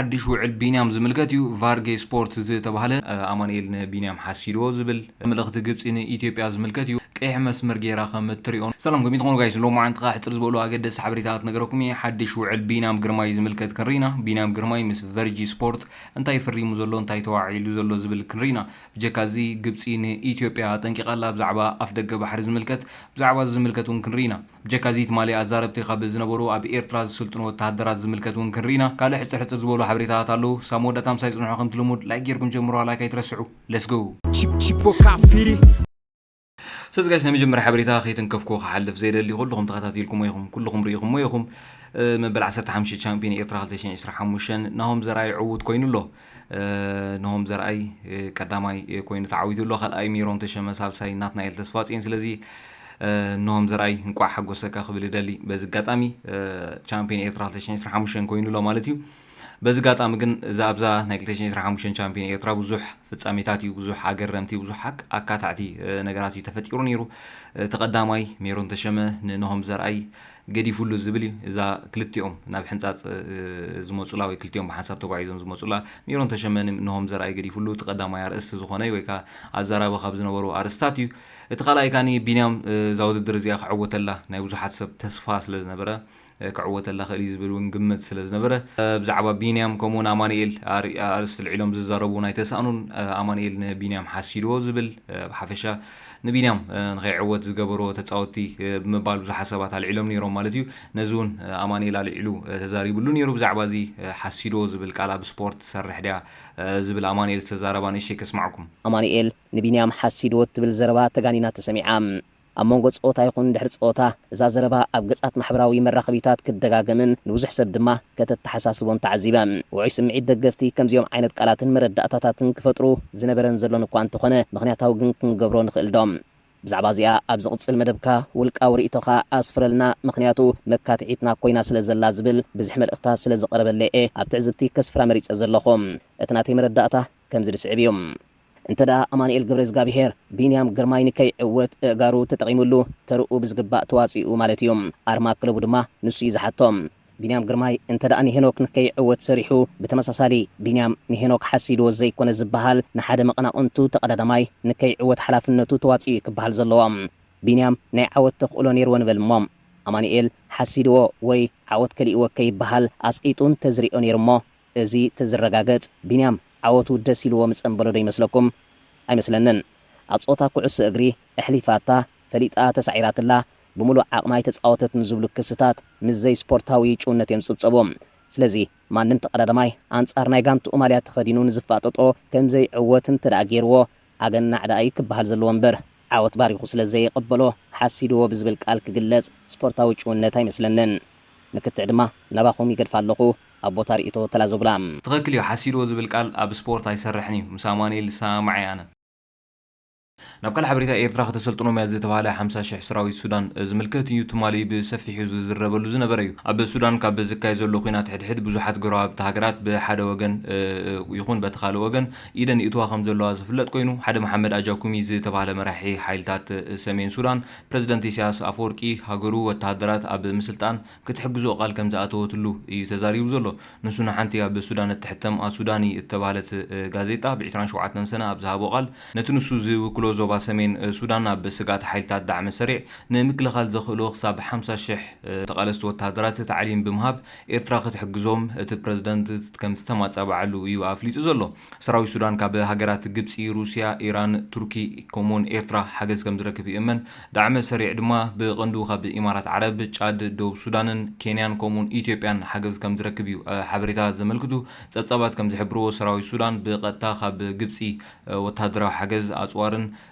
ሓድሽ ውዕል ቢንያም ዝምልከት እዩ። ቫርጌ ስፖርት ዝተባህለ ኣማንኤል ንቢንያም ሓሲድዎ ዝብል መልእኽቲ ግብፂ ንኢትዮጵያ ዝምልከት እዩ። ቀይሕ መስመር ገይራ ከም እትሪኦ። ሰላም ከመይ ትኾኑ ጋይስ? ሎማዓንቲ ከዓ ሕፅር ዝበሉ ኣገደስቲ ሓበሬታታት ነገረኩም እየ። ሓድሽ ውዕል ቢንያም ግርማይ ዝምልከት ክንሪና። ቢንያም ግርማይ ምስ ቨርጂ ስፖርት እንታይ ፈሪሙ ዘሎ፣ እንታይ ተዋዒሉ ዘሎ ዝብል ክንሪና። ብጀካ እዚ ግብፂ ንኢትዮጵያ ኣጠንቂቓላ። ብዛዕባ ኣፍደገ ባሕሪ ዝምልከት፣ ብዛዕባ እዚ ዝምልከት እውን ክንሪና። ብጀካ እዚ ትማሊ ኣዛረብቲ ካብ ዝነበሩ ኣብ ኤርትራ ዝስልጥኑ ወተሃደራት ዝምልከት እውን ክንሪና። ካልእ ሕፅር ሕፅር ዝበሉ ሓበሬታታት ኣለዉ። ሳብ መወዳእታ ምሳይ ፅንሑ። ከምቲ ልሙድ ላይክ ጌርኩም ጀምሩዋ። ላይክ ኣይትረስዑ። Let's go። Chip- Chipoka Firi. ስለዚ ጋይስ ናይ መጀመርያ ሓበሬታ ከይተንከፍኩ ክሓልፍ ዘይደሊ ኩልኹም ተኸታቲልኩሞ ኢኹም፣ ኩልኹም ርኢኹሞ ኢኹም። መበል ዓሰርተ ሓሙሽተ ቻምፒዮን ኤርትራ ክልተ ሽሕን ዕስራን ሓሙሽተን ናሆም ዘርኣይ ዕዉት ኮይኑ ኣሎ። ናሆም ዘርኣይ ቀዳማይ ኮይኑ ተዓዊቱ ኣሎ። ካልኣይ ሜሮን ተሸመ፣ ሳልሳይ ናትናኤል ተስፋጽዮን። ስለዚ ናሆም ዘርኣይ እንቋዕ ሓጎሰካ ክብል ይደሊ። በዚ ኣጋጣሚ ቻምፒዮን ኤርትራ ክልተ ሽሕን ዕስራን ሓሙሽተን ኮይኑ ኣሎ ማለት እዩ። በዚ ኣጋጣሚ ግን እዛ ኣብዛ ናይ ክልተ ሽሕን ዕስራን ሓሙሽተን ቻምፒዮን ኤርትራ ብዙሕ ፍጻሜታት እዩ፣ ብዙሕ ኣገረምቲ፣ ብዙሕ ኣካታዕቲ ነገራት እዩ ተፈጢሩ ነይሩ። እቲ ቀዳማይ ሜሮን ተሸመ ንናሆም ዘርኣይ ገዲፉሉ ዝብል እዩ። እዛ ክልቲኦም ናብ ሕንጻጽ ዝመጹላ ወይ ክልቲኦም ብሓንሳብ ተጓዒዞም ዝመጹላ ሜሮን ተሸመ ንናሆም ዘርኣይ ገዲፉሉ፣ እቲ ቀዳማይ ኣርእስቲ ዝኾነ ወይ ከዓ ኣዛራቢ ካብ ዝነበሩ ኣርእስታት እዩ። እቲ ካልኣይ ካኒ ቢንያም እዛ ውድድር እዚኣ ክዕወተላ ናይ ብዙሓት ሰብ ተስፋ ስለ ዝነበረ ክዕወተላ ክእል እዩ ዝብል እውን ግምት ስለ ዝነበረ፣ ብዛዕባ ቢንያም ከምኡውን ኣማንኤል ኣርእስቲ ልዒሎም ዝዛረቡ ናይ ተሳእኑን ኣማንኤል ንቢንያም ሓሲድዎ ዝብል ብሓፈሻ ንቢንያም ንኸይዕወት ዝገበርዎ ተፃወቲ ብምባል ብዙሓት ሰባት ኣልዒሎም ነይሮም ማለት እዩ። ነዚ እውን ኣማንኤል ኣልዒሉ ተዛሪብሉ ነይሩ። ብዛዕባ እዚ ሓሲድዎ ዝብል ቃል ኣብ ስፖርት ትሰርሕ ድያ ዝብል ኣማንኤል ዝተዛረባ ንእሽተይ ከስማዕኩም። ኣማንኤል ንቢንያም ሓሲድዎ እትብል ዘረባ ተጋኒና ተሰሚዓ። ኣብ መንጎ ጸወታ ይኹን ድሕሪ ጸወታ እዛ ዘረባ ኣብ ገጻት ማሕበራዊ መራኸቢታት ክትደጋገምን ንብዙሕ ሰብ ድማ ከተተሓሳስቦን ተዓዚበ። ውዑይ ስምዒት ደገፍቲ ከምዚኦም ዓይነት ቃላትን መረዳእታታትን ክፈጥሩ ዝነበረን ዘሎን እኳ እንተኾነ፣ ምኽንያታዊ ግን ክንገብሮ ንኽእል ዶ? ብዛዕባ እዚኣ ኣብ ዝቕጽል መደብካ ውልቃዊ ርእይቶኻ ኣስፍረልና፣ ምኽንያቱ መካትዒትና ኮይና ስለ ዘላ ዝብል ብዝሒ መልእኽታ ስለ ዝቐረበለይ እየ ኣብ ትዕዝብቲ ከስፍራ መሪጸ ዘለኹ። እቲ ናተይ መረዳእታ ከምዚ ዝስዕብ እዩ። እንተ ደኣ ኣማንኤል ገብረዝጋብሄር ቢንያም ግርማይ ንከይዕወት እእጋሩ ተጠቒሙሉ ተርኡ ብዝግባእ ተዋጺኡ ማለት እዩ። ኣርማ ክለቡ ድማ ንሱ እዩ ዝሓቶ። ቢንያም ግርማይ እንተ ደኣ ንሄኖክ ንከይዕወት ሰሪሑ፣ ብተመሳሳሊ ቢንያም ንሄኖክ ሓሲድዎ ዘይኮነ ዝበሃል ንሓደ መቐናቕንቱ ተቐዳዳማይ ንከይዕወት ሓላፍነቱ ተዋጺኡ እዩ ክበሃል ዘለዎ። ቢንያም ናይ ዓወት ተኽእሎ ነይርዎ ንበል እሞ ኣማንኤል ሓሲድዎ ወይ ዓወት ከሊእዎ ከይበሃል ኣስቒጡ እንተዝሪኦ ነይሩ እሞ እዚ ተዝረጋገጽ ቢንያም ዓወቱ ደስ ኢልዎ ምጸንበሎ ዶ ይመስለኩም? ኣይመስለንን። ኣብ ጸወታ ኩዕሶ እግሪ ኣሕሊፋታ፣ ፈሊጣ ተሳዒራትላ፣ ብምሉእ ዓቕማ ኣይተጻወተትን ዝብሉ ክስታት ምስ ዘይስፖርታዊ ጭውነት እዮም ዝጽብጸቡ። ስለዚ ማንም ተቐዳዳማይ ኣንጻር ናይ ጋንትኡ ማልያ ተኸዲኑ ንዝፋጠጦ ከም ዘይዕወት እንተ ደኣ ገይርዎ ኣገናዕ ደኣ እዩ ክበሃል ዘለዎ እምበር ዓወት ባሪኹ ስለ ዘይቕበሎ ሓሲድዎ ብዝብል ቃል ክግለጽ ስፖርታዊ ጭውነት ኣይመስለንን። ንክትዕ ድማ ናባኹም ይገድፋ ኣለኹ ኣብ ቦታ ርእይቶ ተላዘቡላ። ትኽክል እዩ፣ ሓሲድዎ ዝብል ቃል ኣብ ስፖርት ኣይሰርሕን እዩ። ምስ ኣማኑኤል ዝሰማማዕ እየ ኣነ። ናብ ካልእ ሓበሬታ፣ ኤርትራ ከተሰልጥኖም እያ ዝተባህለ ሓምሳ ሽሕ ሰራዊት ሱዳን ዝምልከት እዩ። ትማሊ ብሰፊሑ ዝዝረበሉ ዝነበረ እዩ። ኣብ ሱዳን ካብ ዝካየድ ዘሎ ኲናት ሕድሕድ ብዙሓት ጎረባብቲ ሃገራት ብሓደ ወገን ይኹን በቲ ካልእ ወገን ኢደን ይእትዋ ከም ዘለዋ ዝፍለጥ ኮይኑ፣ ሓደ መሓመድ ኣጃኩሚ ዝተባህለ መራሒ ሓይልታት ሰሜን ሱዳን፣ ፕረዚደንት ኢሳያስ ኣፈወርቂ ሃገሩ ወተሃደራት ኣብ ምስልጣን ክትሕግዞ ቃል ከም ዝኣተወትሉ እዩ ተዛሪቡ ዘሎ። ንሱ ንሓንቲ ኣብ ሱዳን እትሕተም ኣሱዳኒ እተባህለት ጋዜጣ ብ ዕስራን ሸውዓተን ሰነ ኣብ ዝሃቦ ቃል፣ ነቲ ንሱ ዝውክሎ ዞባ ሰሜን ሱዳን ኣብ ስግኣት ሓይልታት ዳዕመ ሰሪዕ ንምክልኻል ዘኽእሎ ክሳብ ሓምሳ ሽሕ ተቓለስቲ ወተሃደራት ታዕሊም ብምሃብ ኤርትራ ክትሕግዞም እቲ ፕረዚደንት ከም ዝተማጸባዓሉ እዩ ኣፍሊጡ ዘሎ። ሰራዊት ሱዳን ካብ ሃገራት ግብጺ፣ ሩስያ፣ ኢራን፣ ቱርኪ፣ ከምኡውን ኤርትራ ሓገዝ ከም ዝረክብ ይእመን። ዳዕመ ሰሪዕ ድማ ብቐንዱ ካብ ኢማራት ዓረብ፣ ጫድ፣ ደቡብ ሱዳንን ኬንያን ከምኡውን ኢትዮጵያን ሓገዝ ከም ዝረክብ እዩ ሓበሬታ ዘመልክቱ። ጸብጻባት ከም ዝሕብርዎ ሰራዊት ሱዳን ብቐጥታ ካብ ግብጺ ወተሃደራዊ ሓገዝ ኣጽዋርን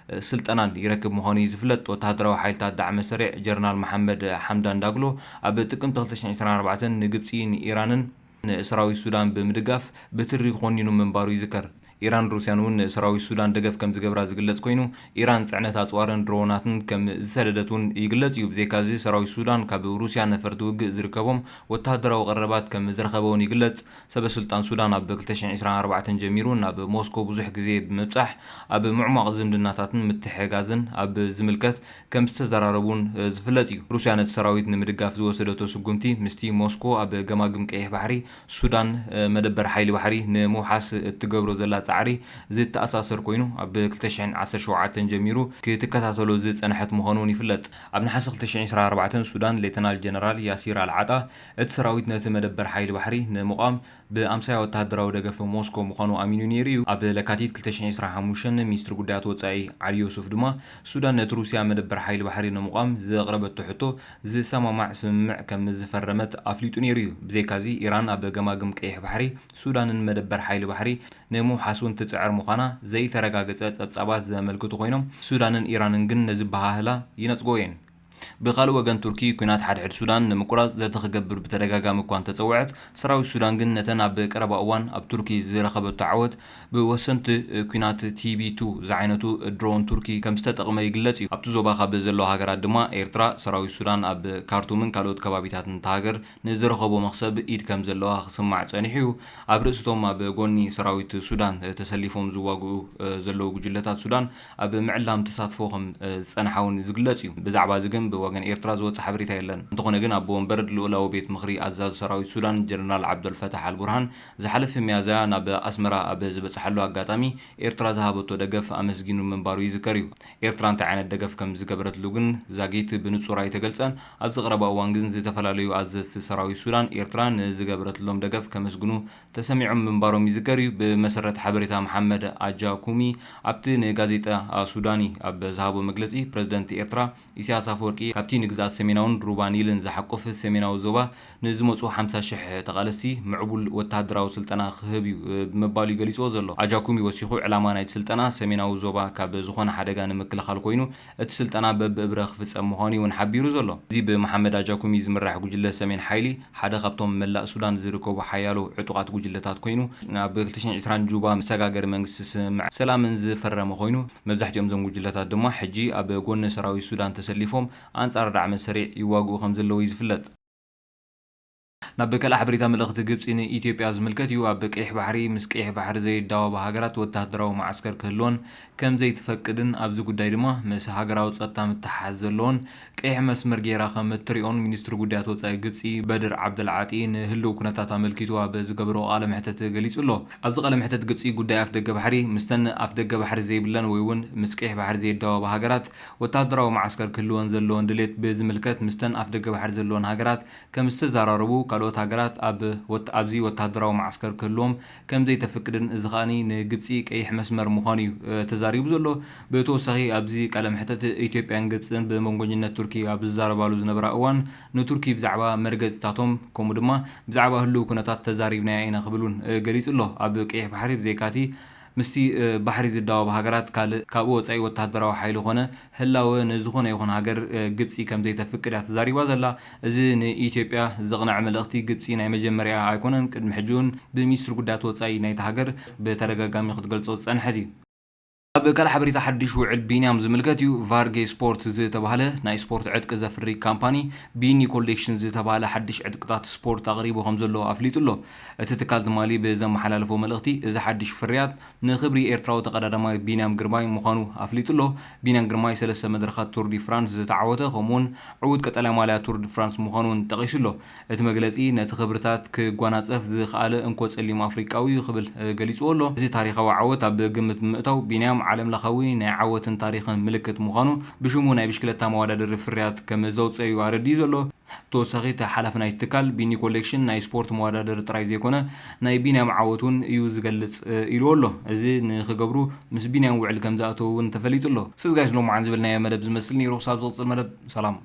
ስልጠናን ይረክብ ምዃኑ እዩ ዝፍለጥ። ወተሃደራዊ ሓይልታት ዳዕመ ሰሪዕ ጀነራል መሓመድ ሓምዳን ዳግሎ ኣብ ጥቅምቲ ክልተ ሽሕን ዕስራን ኣርባዕተን ንግብጺ፣ ንኢራንን ንሰራዊት ሱዳን ብምድጋፍ ብትሪ ኮኒኑ ምንባሩ ይዝከር። ኢራን ሩስያን እውን ንሰራዊት ሱዳን ደገፍ ከም ዝገብራ ዝግለጽ ኮይኑ፣ ኢራን ጽዕነት ኣጽዋርን ድሮናትን ከም ዝሰደደት እውን ይግለጽ እዩ። ብዘይካዚ ሰራዊት ሱዳን ካብ ሩስያ ነፈርቲ ውግእ ዝርከቦም ወተሃደራዊ ቀረባት ከም ዝረኸበ እውን ይግለጽ። ሰበ ስልጣን ሱዳን ኣብ ክልተ ሽሕን ዕስራን ኣርባዕተን ጀሚሩ ናብ ሞስኮ ብዙሕ ግዜ ብምብጻሕ ኣብ ምዕሟቕ ዝምድናታትን ምትሕጋዝን ኣብ ዝምልከት ከም ዝተዘራረቡን ዝፍለጥ እዩ። ሩስያ ነቲ ሰራዊት ንምድጋፍ ዝወሰደቶ ስጉምቲ ምስቲ ሞስኮ ኣብ ገማግም ቀይሕ ባሕሪ ሱዳን መደበር ሓይሊ ባሕሪ ንምውሓስ እትገብሮ ዘላ ጻዕሪ ዝተኣሳሰር ኮይኑ፣ ኣብ ክልተ ሽሕን ዓሰርተ ሸውዓተን ጀሚሩ ክትከታተሎ ዝጸንሐት ምዃኑ እውን ይፍለጥ። ኣብ ነሓሰ ክልተ ሽሕን ዕስራን ኣርባዕተን ሱዳን ሌተናል ጀነራል ያሲር ኣልዓጣ እቲ ሰራዊት ነቲ መደበር ሓይሊ ባሕሪ ንምቋም ብኣምሳያ ወተሃደራዊ ደገፍ ሞስኮ ምዃኑ ኣሚኑ ነይሩ እዩ። ኣብ ለካቲት ክልተ ሽሕን ዕስራን ሓሙሽተን ሚኒስትሪ ጉዳያት ወጻኢ ዓሊ ዮሱፍ ድማ ሱዳን ነቲ ሩስያ መደበር ሓይሊ ባሕሪ ንምቋም ዘቕረበቶ ሕቶ ዝሰማማዕ ስምምዕ ከም ዝፈረመት ኣፍሊጡ ነይሩ እዩ። ብዘይካዚ ኢራን ኣብ ገማግም ቀይሕ ባሕሪ ሱዳንን መደበር ሓይሊ ባሕሪ ንምውሓስ እውን ትጽዕር ምዃና ዘይተረጋገጸ ጸብጻባት ዘመልክቱ ኮይኖም፣ ሱዳንን ኢራንን ግን ነዚ ኣበሃህላ ይነጽጎ እየን። ብኻልእ ወገን ቱርኪ ኲናት ሓድሕድ ሱዳን ንምቁራጽ ዘተ ክገብር ብተደጋጋሚ እኳ እንተጸውዐት፣ ሰራዊት ሱዳን ግን ነተን ኣብ ቀረባ እዋን ኣብ ቱርኪ ዝረኸበቶ ዓወት ብወሰንቲ ኲናት ቲ ቢ ቱ ዝዓይነቱ ድሮን ቱርኪ ከም ዝተጠቕመ ይግለጽ እዩ። ኣብቲ ዞባ ካብ ዘለዋ ሃገራት ድማ ኤርትራ ሰራዊት ሱዳን ኣብ ካርቱምን ካልኦት ከባቢታትን እታ ሃገር ንዝረኸቦ መኽሰብ ኢድ ከም ዘለዋ ክስማዕ ጸኒሑ እዩ። ኣብ ርእሲቶም ኣብ ጎኒ ሰራዊት ሱዳን ተሰሊፎም ዝዋግኡ ዘለዉ ጉጅለታት ሱዳን ኣብ ምዕላም ተሳትፎ ከም ዝጸንሓ እውን ዝግለጽ እዩ። ብዛዕባ እዚ ግን ብወገን ኤርትራ ዝወጽእ ሓበሬታ የለን። እንተኾነ ግን ኣቦ ወንበር ልኡላዊ ቤት ምኽሪ ኣዛዚ ሰራዊት ሱዳን ጀነራል ዓብደልፈታሕ ኣልቡርሃን ዝሓለፈ ሚያዝያ ናብ ኣስመራ ኣብ ዝበጽሓሉ ኣጋጣሚ ኤርትራ ዝሃበቶ ደገፍ ኣመስጊኑ ምንባሩ ይዝከር እዩ። ኤርትራ እንታይ ዓይነት ደገፍ ከም ዝገበረትሉ ግን ዛጊት ብንጹር ኣይተገልጸን። ኣብዚ ቀረባ እዋን ግን ዝተፈላለዩ ኣዘዝቲ ሰራዊት ሱዳን ኤርትራ ንዝገበረትሎም ደገፍ ከመስግኑ ተሰሚዖም ምንባሮም ይዝከር እዩ። ብመሰረት ሓበሬታ መሓመድ ኣጃ ኩሚ ኣብቲ ንጋዜጣ ሱዳኒ ኣብ ዝሃቦ መግለጺ፣ ፕረዚደንት ኤርትራ ኢሳያስ ኣፈወርቂ ካብቲ ንግዝኣት ሰሜናውን ሩባ ኒልን ዝሓቁፍ ሰሜናዊ ዞባ ንዝመጹ ሓምሳ ሽሕ ተቓለስቲ ምዕቡል ወተሃደራዊ ስልጠና ክህብ እዩ ብምባል እዩ ገሊጽዎ ዘሎ። ኣጃ ኩሚ ወሲኹ ዕላማ ናይቲ ስልጠና ሰሜናዊ ዞባ ካብ ዝኾነ ሓደጋ ንምክልኻል ኮይኑ እቲ ስልጠና በብእብረ ክፍጸም ምዃኑ እውን ሓቢሩ ዘሎ። እዚ ብመሓመድ ኣጃ ኩሚ ዝምራሕ ጉጅለ ሰሜን ሓይሊ ሓደ ካብቶም መላእ ሱዳን ዝርከቡ ሓያሎ ዕጡቓት ጉጅለታት ኮይኑ፣ ኣብ ክልተ ሽሕን ዕስራን ጁባ መሰጋገሪ መንግስቲ ስምምዕ ሰላምን ዝፈረመ ኮይኑ፣ መብዛሕትኦም እዞም ጉጅለታት ድማ ሕጂ ኣብ ጎኒ ሰራዊት ሱዳን ተሰሊፎም ኣንጻር ዳዕመ ሰሪዕ ይዋግኡ ከም ዘለዉ እዩ ዝፍለጥ። ናብ ካልእ ሓበሬታ መልእኽቲ ግብጺ ንኢትዮጵያ ዝምልከት እዩ። ኣብ ቀይሕ ባሕሪ ምስ ቀይሕ ባሕሪ ዘይዳወባ ሃገራት ወተሃደራዊ መዓስከር ክህልወን ከም ዘይትፈቅድን ኣብዚ ጉዳይ ድማ ምስ ሃገራዊ ጸጥታ ምትሓሓዝ ዘለዎን ቀይሕ መስመር ገይራ ከም እትሪኦን ሚኒስትሪ ጉዳያት ወጻኢ ግብጺ በድር ዓብደልዓጢ ንህልው ኩነታት ኣመልኪቱ ኣብ ዝገበሮ ቃለ መሕተት ገሊጹ ኣሎ። ኣብዚ ቃለ መሕተት ግብጺ ጉዳይ ኣፍደገ ባሕሪ ምስተን ኣፍደገ ባሕሪ ዘይብለን ወይ እውን ምስ ቀይሕ ባሕሪ ዘይዳወባ ሃገራት ወተሃደራዊ መዓስከር ክህልወን ዘለዎን ድሌት ብዝምልከት ምስተን ኣፍደገ ባሕሪ ዘለወን ሃገራት ከም ዝተዛራረቡ፣ ካልኦት ሃገራት ኣብ ወት-፣ ኣብዚ ወተሃደራዊ መዓስከር ክህልዎም ከም ዘይተፍቅድን እዚ ከኣኒ ንግብጺ ቀይሕ መስመር ምዃኑ እዩ፣ እ፣ ተዛሪቡ ዘሎ። ብተወሳኺ ኣብዚ ቃለ መሕተት ኢትዮጵያን ግብጽን ብመንጎኝነት ቱርኪ ኣብ ዝዛረባሉ ዝነበራ እዋን ንቱርኪ ብዛዕባ መርገጺታቶም ከምኡ ድማ ብዛዕባ ህልው ኩነታት ተዛሪብናያ ኢና ክብል እውን፣ እ፣ ገሊጹ ኣሎ። ኣብ ቀይሕ ባሕሪ ብዘይካቲ ምስቲ፣ እ፣ ባሕሪ ዝዳወባ ሃገራት ካልእ ካብኡ ወጻኢ ወተሃደራዊ ሓይሊ ኮነ ህላወ ንዝኾነ ይኹን ሃገር፣ እ፣ ግብጺ ከም ዘይተፍቅድ እያ ተዛሪባ ዘላ። እዚ ንኢትዮጵያ ዘቕንዕ መልእኽቲ ግብጺ ናይ መጀመርያ ኣይኮነን። ቅድሚ ሕጂ እውን ብሚኒስትሪ ጉዳያት ወጻኢ ናይታ ሃገር ብተደጋጋሚ ክትገልጾ ዝጸንሐት እዩ። ኣብ ካልእ ሓበሬታ ሓድሽ ውዕል ቢንያም ዝምልከት እዩ። ቫርጌ ስፖርት ዝተባህለ ናይ ስፖርት ዕጥቂ ዘፍሪ ካምፓኒ ቢኒ ኮሌክሽን ዝተባህለ ሓድሽ ዕጥቅታት ስፖርት ኣቕሪቡ ከም ዘሎ ኣፍሊጡ ኣሎ። እቲ ትካል ትማሊ ብዘመሓላለፎ መልእኽቲ፣ እዚ ሓድሽ ፍርያት ንኽብሪ ኤርትራዊ ተቐዳዳማይ ቢንያም ግርማይ ምዃኑ ኣፍሊጡ ኣሎ። ቢንያም ግርማይ ሰለስተ መድረኻት ቱር ዲ ፍራንስ ዝተዓወተ፣ ከምኡውን ዕዉት ቀጠልያ ማልያ ቱር ዲ ፍራንስ ምዃኑ እውን ጠቒሱ ኣሎ። እቲ መግለጺ ነቲ ክብርታት ክጓናጸፍ ዝኸኣለ እንኮ ጸሊም ኣፍሪቃዊ እዩ ክብል፣ እ፣ ገሊጽዎ ኣሎ። እዚ ታሪኻዊ ዓወት ኣብ ግምት ብምእታው፣ ቢንያም ዓለምለኻዊ ናይ ዓወትን ታሪኽን ምልክት ምዃኑ ብሽሙ ናይ ብሽክለታ መወዳደሪ ፍርያት ከም ዘውጽአ እዩ ኣረዲኡ ዘሎ። ተወሳኺ፣ እቲ ሓላፊ ናይቲ ትካል፣ ቢኒ ኮሌክሽን ናይ ስፖርት መወዳደሪ ጥራይ ዘይኮነ፣ ናይ ቢንያም ዓወት እውን እዩ ዝገልጽ፣ እ፣ ኢልዎ ኣሎ። እዚ ንኽገብሩ ምስ ቢንያም ውዕል ከም ዝኣተዉ እውን ተፈሊጡ ኣሎ። ስዝጋይስ ሎማዓን ዝብልናዮ መደብ ዝመስል ነይሩ። ክሳብ ዝቕጽል መደብ፣ ሰላም።